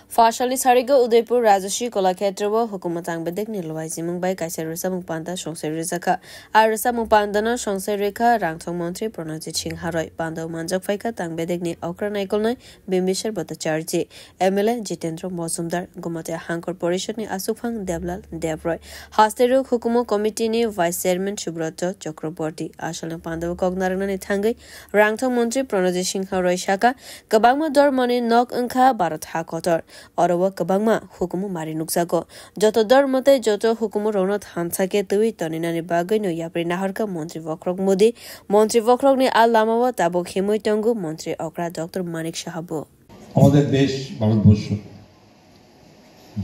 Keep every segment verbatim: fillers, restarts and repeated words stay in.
Phasalni sarigo Udaipur Rajaswi Kolakhetra o hukumu tangbedekni luaijimung bai kaisa rwchapmung panda songsai rwjakha. A rwchapmung pandano songsai rwkha rangthong montri Pranojit Singha Roy, pandao manjak phaikha tangbedekni okra naikolnai Bimbisar Bhattacharjee, M L A Jitendra Mojumdar, Gumati Hangkor Porishadni aswkphang Deblal Debroi. Haste rwk hukumu committee ni vice chairman Subroto Chakraborty. Asalni pandao kok narwknani thangwi rangthong montri Pranojit Singha Roy sakha, kwbangma dormoni nok wngkha Bharat ha kotor. Oro o kwbangma hukumu mari nukjago. Joto dormo tei joto hukumu rokno thansa khe twiwi toninani bagwino yapri naharkha montri bokhorok Modi. Montri bokhorokni a lamao tabuk himwi tongo montri okra Doctor Manik Saha bo. আমাদের দেশ ভারতবর্ষ,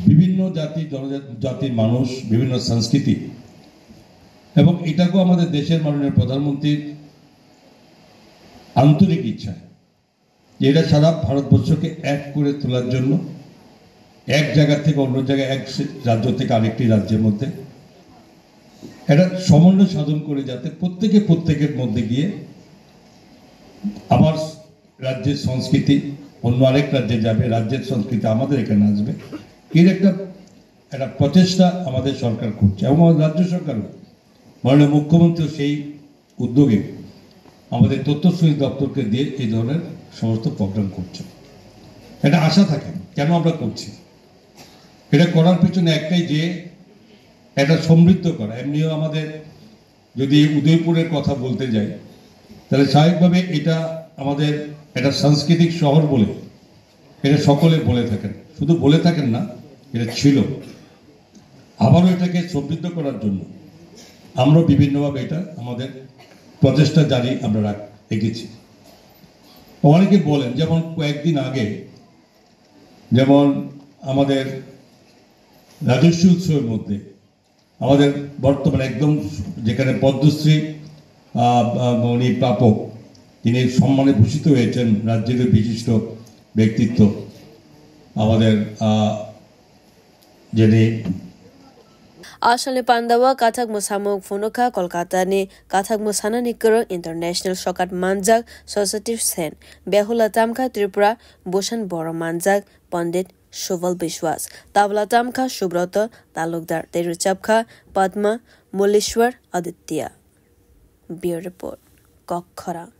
বিভিন্ন জাতি, জনজাতির মানুষ, বিভিন্ন সংস্কৃতি, এবং এটাকেও আমাদের দেশের মাননীয় প্রধানমন্ত্রীর আন্তরিক ইচ্ছা যে এটা সারা ভারতবর্ষকে এক করে তোলার জন্য, এক জায়গা থেকে অন্য জায়গায়, এক সে-, রাজ্য থেকে আরেকটি রাজ্যের মধ্যে একটা সমন্বয় সাধন করে, যাতে প্রত্যেকে প্রত্যেকের মধ্যে গিয়ে আমার রাজ্যের সংস্কৃতি অন্য আরেক রাজ্যে যাবে, রাজ্যের সংস্কৃতি আমাদের এখানে আসবে। এর একটা, একটা প্রচেষ্টা আমাদের সরকার করছে এবং আমাদের রাজ্য সরকারও, মাননীয় মুখ্যমন্ত্রী সেই উদ্যোগে আমাদের তথ্য সংস্কৃতি দপ্তরকে দিয়ে এই ধরনের সমস্ত প্রোগ্রাম করছে। একটা আশা থাকে, কেন আমরা করছি? এটা করার পিছনে একটাই, যে এটা সমৃদ্ধ করা। এমনিও আমাদের যদি উদয়পুরের কথা বলতে যাই, তাহলে স্বাভাবিকভাবে এটা আমাদের একটা সাংস্কৃতিক শহর বলে এটা সকলে বলে থাকেন। শুধু বলে থাকেন না, এটা ছিল। আবারও এটাকে সমৃদ্ধ করার জন্য আমরা বিভিন্নভাবে এটা আমাদের প্রচেষ্টা জারি আমরা রাখ-, রেখেছি। অনেকে বলেন, যেমন কয়েকদিন আগে যেমন আমাদের রাজস্ব উৎসবের মধ্যে আমাদের বর্তমানে একদম যেখানে পদ্মশ্রী, আহ, আহ, উনি প্রাপক, তিনি সম্মানে ভূষিত হয়েছেন রাজ্যের বিশিষ্ট ব্যক্তিত্ব, আমাদের, আহ, যিনি Asalni pandao kathak mwsamung phunukha Kolkatani kathak mwsanani kwrwng international sokat manjak Sosati Sen, behula tamkha Tripura Bhushan Boro manjak Pandit Subal Biswas, tabla tamkha Subroto Talukdar tei rwchapkha Padma Mullishwar Aditya. Bureau Report, Kokkhorang.